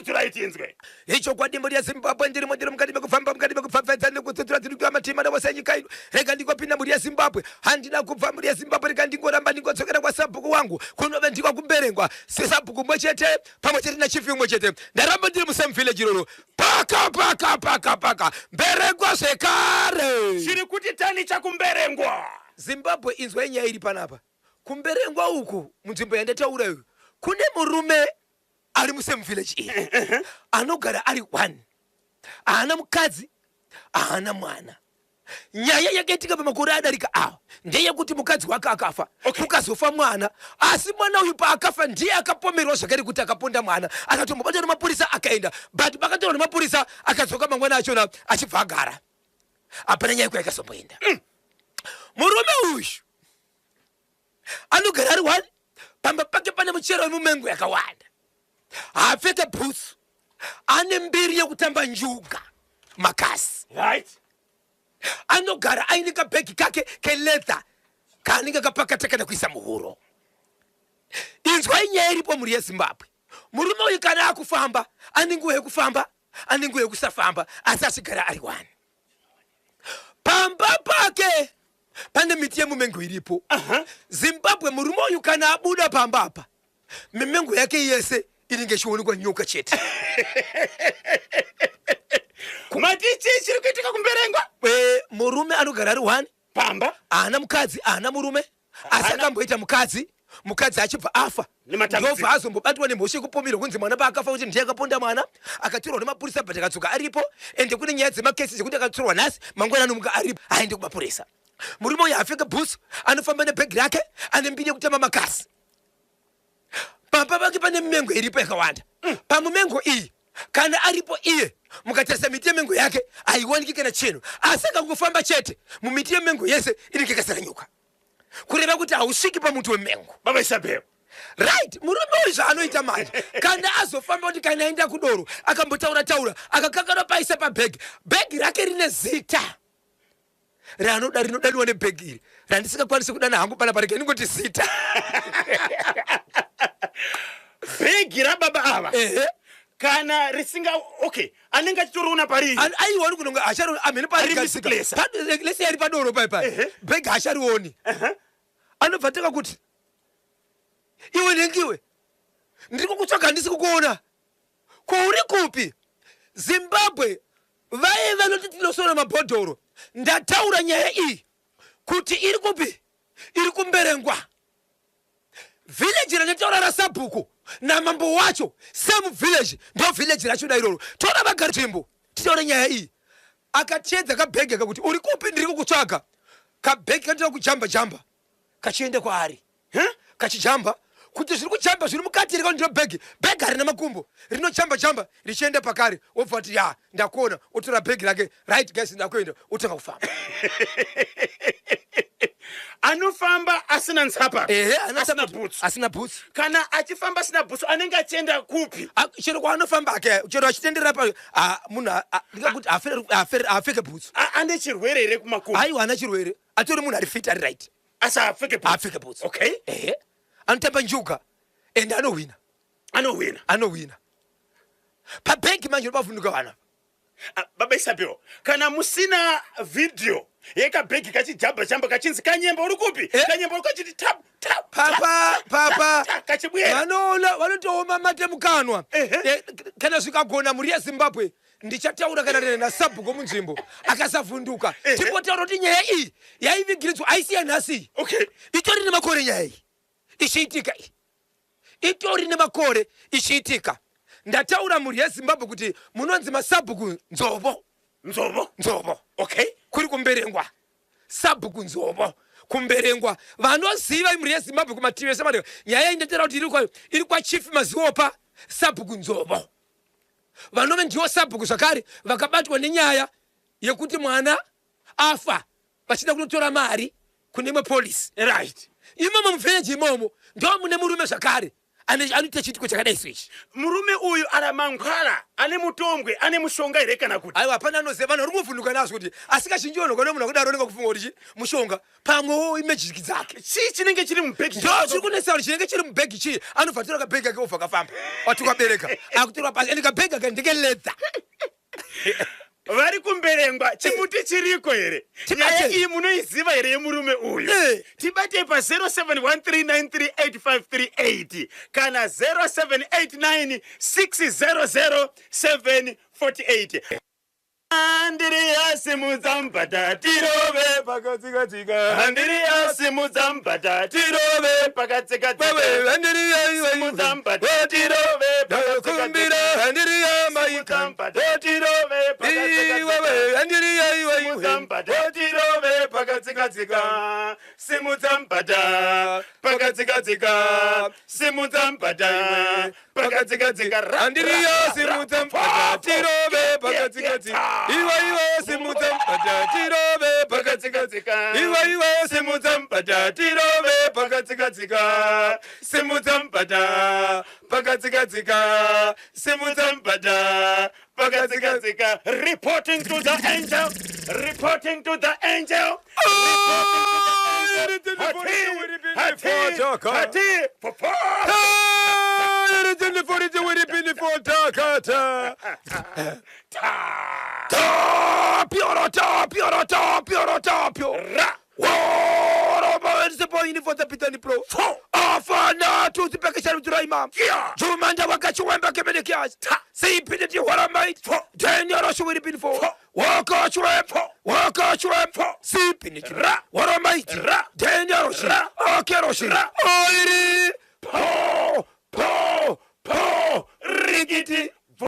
Tsuturai tinzwe. Ichokwadi mhuri yeZimbabwe, ndirimo ndiri mukati mekufamba, mukati mekupfapfaidza nekutsutura dziri kuiwa mativi mana ose enyika ino. Rega ndingopinda mhuri yeZimbabwe, handina kubva mhuri yeZimbabwe, rega ndingoramba ndingodzokera kwasabhuku wangu kunove ndiko kuMberengwa, sesabhuku mumwe chete pamwe chete nachief umwe chete. Ndaramba ndiri musame village iroro, paka paka paka paka Mberengwa zvekare. Chiri kuti tani chakuMberengwa. Zimbabwe, inzwai nyaya iri panapa. KuMberengwa uku, munzvimbo yandataura iyo, kune murume ari musame village iyi anogara ari one, haana mukadzi, haana mwana. Nyaya yakaitika pamakore adarika awa ndeyekuti mukadzi wake akafa, kukazofa mwana, asi mwana uyu paakafa ndiye akapomerwa zvakare kuti akaponda mwana. Akatombobatwa nemapurisa akaenda, but pakatorwa nemapurisa akadzoka mangwana achona achibva agara, hapana nyaya kwayakazomboenda. Murume uyu anogara ari one, pamba pake pane muchero wemumengo yakawanda, haapfeke bhutsu, ane mbiri yekutamba njuga makasi. Anogara aine kabhegi kake keleather kaanenge akapakata kana kuisa muhuro. Inzwai nyaya iripo mhuri yeZimbabwe. Murume uyu kana akufamba ane nguva yekufamba, ane nguva yekusafamba, asi achigara ari one. Pamba pake pane miti yemumengo iripo. Zimbabwe, murume uyu kana abuda pamba apa, mimengo yake yese inenge ichionekwa nyoka chete. Mati chii chiri kuitika kuMberengwa? Murume anogara ari one pamba, haana mukadzi, haana murume, asi akamboita mukadzi, mukadzi achibva afa, ndobva azombobatwa nemhosva yekupomerwa kunzi mwana paakafa kuti ndiye akaponda mwana, akatorwa nemapurisa, but akadzoka aripo. Ende kune nyaya dzemakesi dzekuti akatorwa nhasi, mangwana anomuka aripo, aende kumapurisa. Murume uyu haapfeke bhutsu, anofamba nebhegi rake, ane mbiri yekutamba makasi. Pamba pake pane mimengo iripo yakawanda. Pamumengo iyi kana aripo iye, mukatarisa miti yemengo yake haiwaniki kana chinhu, asi akangofamba chete mumiti yemengo yese inenge yakazara nyoka, kureva kuti hausviki pamuti wemengo. Baba Isabel. Right, murume uyu zvaanoita manje, kana azofamba kuti kana aenda kudoro, akambotaura taura akakakana paisa pabhegi, bhegi rake rine zita raanoda rinodaniwa nebhegi iri randisingakwanisi kudana hangu panapa, rega ndingoti zita. Bhegi rababa ava kana risinga, okay, anenge achitoriona pariri. Aioni kunonga achari amhene Ari misplacer. Lese ari padoro pai pai, bhegi haacharioni. Anobva tanga kuti, "Iwe nengiwe, ndiri kukutsvaga, handisi kukuona, ko uri kupi?" Zimbabwe, vaye vanoti tinosora mabhodhoro, ndataura nyaya iyi kuti iri kupi? Iri kuMberengwa, village randataura rasabhuku namambo wacho, same village, ndo village racho da iroro. Tora vagari nzvimbo titaure nyaya iyi. Akachedza kabhegi kakuti, "Uri kupi? Ndiri kukutsvaga." Kabhegi kanotoda kujamba jamba kachienda kwaari. Kachijamba kuti zviri kujamba zviri mukati here? Ndiro bhegi, bhegi harina makumbo, rinojamba jamba richienda pakare. Wobva kuti, "Ya, ndakuona." Otora bhegi rake, "Right guys, ndakuenda." Otanga kufamba. Anofamba asina nzapa? Ehe. Asina bhutsu? Asina bhutsu. Kana achifamba asina bhutsu, anenge achienda kupi? Chero kwaanofamba ake, chero achitenderera pa munhu ndingakuti haapfeke bhutsu. Ane chirwere here kumakumbo? Aiwa, haana chirwere, atori munhu ari fit, ari right. Asi haapfeke bhutsu. Haapfeke bhutsu. Ehe, anotamba njuga ende anohwina. Anohwina. Anohwina pabhegi. Manje unobavhunduka vana. Ah, Baba Isabel, kana musina vhidhiyo yekabhegi kachijamba jamba kachinzi, "Kanyemba, uri kupi?" Eh? Kanyemba uri kachiti tap tap. Papa papa. Kachibwera. Vanoona vanotooma mate mukanwa. Ehe. Kana zvikagona, mhuri yeZimbabwe, ndichataura kana rine nasabhuku munzvimbo akasavhunduka. Timbotaura kuti nyaya iyi yaivigiridzwa haisi yanhasi iyi. Itori nemakore nyaya iyi ichiitika, iyi itori nemakore ichiitika. Ndataura mhuri yeZimbabwe kuti munonzi masabhuku Nzovo. Nzovo. Nzovo. Kuri kuMberengwa, sabhuku Nzovo kuMberengwa. Vanoziva mhuri yeZimbabwe kumativi ese madeka, nyaya iyi ndataura kuti iri kwachief Maziopa, sabhuku Nzovo, vanove ndiwo sabhuku zvakare vakabatwa nenyaya yekuti mwana afa vachida kunotora mari kune imwe polisi. Imomo muvillage imomo ndo mune murume zvakare. Anoita chiitiko chakadai so ichi. Murume uyu ara mangwara ane mutombwe, ane mushonga here kana kuti? Aiwa, hapana anoziva. Vanhu vari kungovhunduka nazvo kuti asi kazhinji vanhu vakaona munhu akadaro vanenge kufunga kuti chi mushonga, pamwewo imagiki dzake. Chii chinenge chiri mubhegi? Ndo chiri kunetsa kuti chinenge chiri mubhegi chii. Anobva atora kabhegi kake obva kafamba watukabereka akutorwa pasi, ende kabhegi aka ndekeleather. Vari kumberengwa, chimuti chiriko here? Tibate. Nyaya iyi munoiziva here yemurume uyu? Tibate pa 0713938538 kana 0789600748. Andiriasi mudzambata tirove pakatsikatsika. Andiriasi mudzambata tirove pakatsikatsika. Mudzambata tirove Ndakumbira handiriya maika. Mudzambata tirove pakatsikatsika. Iwewe handiriya iwe. Simudza tirove pakatsikatsika. Simudza mbata pakatsikatsika. Simudza mbata iwe pakatsikatsika. Handiriya simudza mbata tirove pakatsikatsika. Iwe iwe simudza mbata tirove pakatsikatsika. Pakatsikatsika. Iwe iwe simudza mbata tirove pakatsikatsika. Simudza mbata pakatsikatsika. Simudza mbata pakatsikatsika. Reporting to the angel. Reporting to the angel. Hati, hati, hati, popo. Ta. Ra. Yeah. Jumanda wakachiwemba kemenekias sipiniti waramait denyoroshuwiripinifo wakachwem wakachwem sipiniti Ra. waramait Ra. denyaroshi Ra. okeroshi Ra. oiri Po.